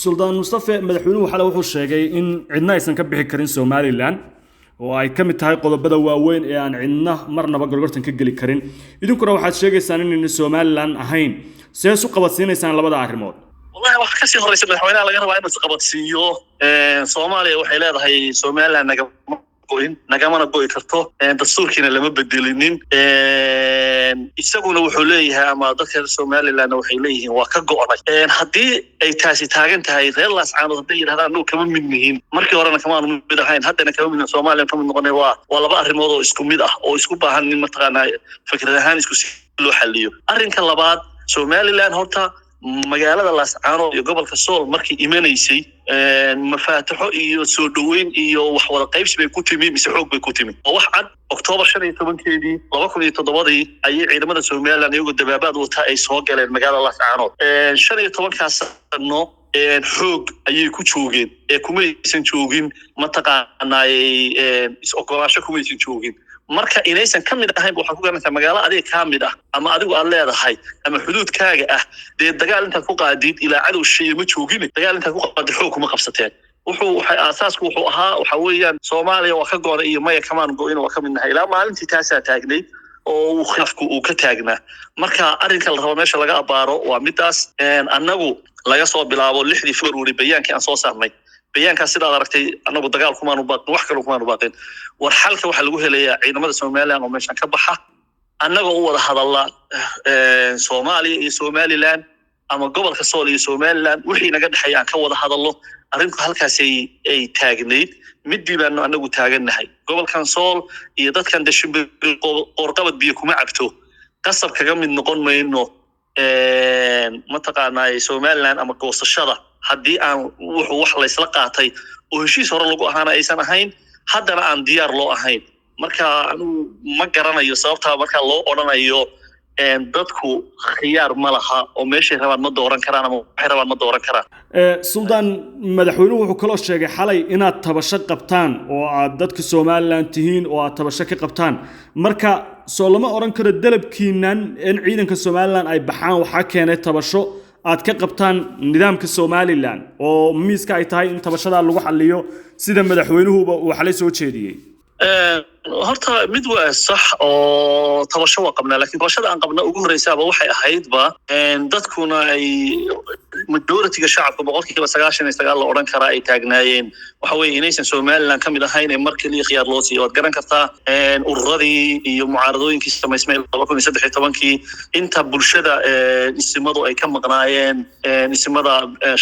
Suldaan Mustafe, madaxweynuhu xalay wuxuu sheegay in cidna aysan ka bixi karin Somalilan, oo ay ka mid tahay qodobada waaweyn ee aan cidna marnaba gorgortan ka geli karin. Idinkuna waxaad sheegaysaan inayna Somalilan ahayn. See isu qabadsiinaysaan labada arrimood? Wallahi, wax kasii horeysa madaxweynaha laga rabaa inuu isqabadsiiyo. Soomaaliya waxay leedahay Somaliland nagama go'in, nagamana go'i karto, dastuurkiina lama bedelinin. Isaguna wuxuu leeyahay, ama dadka reer Somalilandna waxay leeyihiin, waa ka go'nay. Haddii ay taasi taagan tahay, reer Laascaanood hadday yidhahdaan annagu kama mid nihin, markii horena kamaanu mid ahayn, haddana kama mid, Soomaaliya ka mid noqonay, waa laba arrimood oo isku mid ah oo isku baahan in mataqaanaa fikrad ahaan isku si loo xaliyo. Arrinka labaad, Somaliland horta magaalada Laascaanood iyo gobolka Sool markii imanaysay, mafaatixo iyo soo dhoweyn iyo wax wada qaybsi bay ku timi mise xoog bay ku timi? Oo wax cad, Oktoobar 15-keedii 2007-dii ayay ciidamada Somaliland iyagoo dabaabaad wata ay soo galeen magaalada Laascaanood. 15-kaas sano xoog ayay ku joogeen ee kumaysan joogin mataqaanaay is-ogolaansho, kumaysan joogin. Marka inaysan ka mid ahayn waxaad ku garanaysaa, magaalo adiga kaa mid ah ama adigu aad leedahay ama xuduudkaaga ah, dee dagaal intaad ku qaadid, ilaa cadow shisheeye ma joogin, dagaal intaad ku qaadid xoog kuma qabsateen. Wuxuu waxay aasaasku wuxuu ahaa waxa weeyaan, Soomaaliya waa ka go'nay iyo maya kamaan go'in, waa ka mid nahay. Ilaa maalintii taasaa taagnayd oo uu khilaafku uu ka taagnaa. Marka arrinka la rabo meesha laga abaaro waa midaas. Annagu laga soo bilaabo 6-dii February bayaankii aan soo saarnay, bayaankaas sidaad aragtay, annagu dagaal kumaanu baaqin, wax kale kumaanu baaqin. War xalka waxaa lagu helayaa ciidamada Somaliland oo meeshan ka baxa, annagoo u wada hadalla Soomaaliya iyo Somaliland ama gobolka Sool iyo Somaliland, wixii naga dhexeeya aan ka wada hadallo. Arrinku halkaasay ay taagnayd. Midii baanu anagu taagannahay. Gobolkan Sool iyo dadkan de shimbiri qoorqabad biyo kuma cabto. Qasab kaga mid noqon mayno mataqaanaa Somaliland ama goosashada, haddii aan wuxuu wax laysla qaatay oo heshiis hore lagu ahaana aysan ahayn, haddana aan diyaar loo ahayn. Marka anigu ma garanayo sababtaa marka loo odhanayo dadku khiyaar ma laha oo meeshay rabaan ma dooran karaan ama waxay rabaan ma dooran karaan. Suldaan, madaxweynuhu wuxuu kaloo sheegay xalay inaad tabasho qabtaan oo aad dadka Somaliland tihiin oo aad tabasho ka qabtaan. Marka soo lama odhan karo dalabkiinan in ciidanka Somaliland ay baxaan waxaa keenay tabasho aad ka qabtaan nidaamka Somaliland, oo miiska ay tahay in tabashadaa lagu xaliyo sida madaxweynuhuba uu xalay soo jeediyey? Horta mid waa sax oo tabasho waa qabnaa, lakin tabashada aan qabna ugu horreysaaba waxay ahaydba, dadkuna ay majority-ga shacabka 99% la odhan karaa ay taagnaayeen, waxa weeye inaysan Somaliland ka mid ahayn ee mar keliya khiyaar loo siiyo. Waad garan kartaa, ururadii iyo mucaaradooyinkii samaysmay 2013-kii, inta bulshada isimadu ay ka maqnaayeen, isimada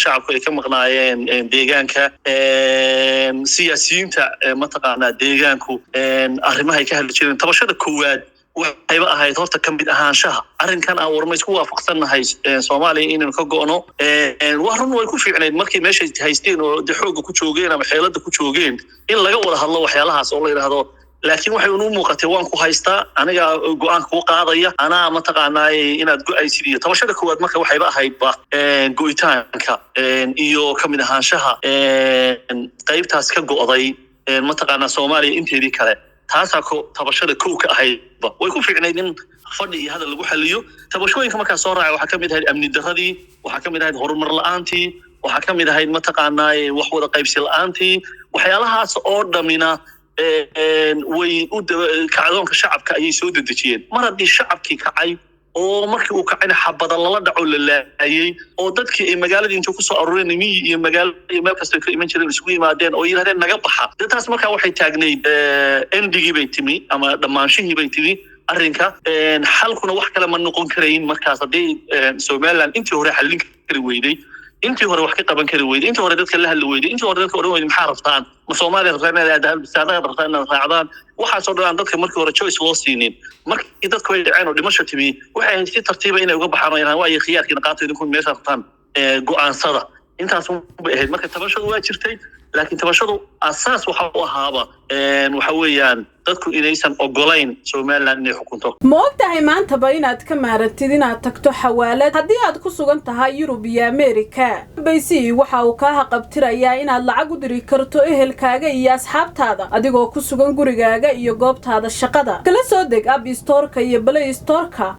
shacabku ay ka maqnaayeen deegaanka, siyaasiyiinta mataqaanaa deegaanku arrimahay ka hadli jireen, tabashada koowaad waxayba ahayd horta ka mid ahaanshaha arrinkan aan warma isku waafaqsannahay Soomaaliya inaynu ka go'no. Waa run, way ku fiicnayd markay meeshay haysteen oo de xoogga ku joogeen ama xeeladda ku joogeen in laga wada hadlo waxyaalahaas oo la yidhaahdo, laakiin waxay unu muuqatay waan ku haystaa, aniga go'aan kuu qaadaya, anaa mataqaanaa inaad go'aysid. Iyo tabashada koowaad marka waxayba ahaydba go'itaanka iyo ka mid ahaanshaha qaybtaas ka go'day mataqaanaa Soomaaliya inteedii kale. Taasaa ko tabashada kow ka ahaydba. Way ku fiicnayd in fadhi iyo hadal lagu xaliyo. Tabashooyinka markaa soo raacay waxaa ka mid ahayd amni darradii, waxaa ka mid ahayd horumar la'aantii, waxaa ka mid ahayd mataqaanaa wax wada qaybsi la'aantii. Waxyaalahaas oo dhamina way u kacdoonka shacabka ayay soo dedejiyeen. Mar haddii shacabkii kacay oo markii uu kacayna xabada lala dhaco, la laayay, oo dadkii ay magaaladii intuu kusoo aruureen, miyi iyo magaalo iyo meel kasta ka iman jireen isugu yimaadeen oo yidhahdeen naga baxa, dee taas markaa waxay taagnayd endigii bay timi ama dhammaanshihii bay timi arrinka. Xalkuna wax kale ma noqon karayn markaas. Haddii Somaliland intii hore xallin kari weyday, intii hore wax ka qaban kari weyday, intii hore dadka la hadli weyday, intii hore dadka odhan weyday maxaa rabtaan, ma Soomaaliya rabtaan inaad aadaan, saadaad rabtaan inaad raacdaan, waxaasoo dhan aan dadka markii hore choice loo siinin, markii dadku ay dhaceen oo dhimasho timi, waxay ahayd si tartiiba inay uga baxaan oo yidhahdaan waayo khiyaarkiina qaato, idinku meesha rabtaan go'aansada. Intaas bay ahayd. Marka tabashadu waa jirtay, laakiin tabashadu asaas waxa u ahaaba waxa weeyaan dadku inaysan ogolayn Somaliland inay xukunto. Ma og tahay maantaba inaad ka maarantid inaad tagto xawaalad haddii aad ku sugan tahay Yurub iyo Ameerika? Bayc waxa uu kaa haqabtirayaa inaad lacag u diri karto ehelkaaga iyo asxaabtaada adigoo ku sugan gurigaaga iyo goobtaada shaqada. Kala soo deg App Storeka iyo Play Storeka.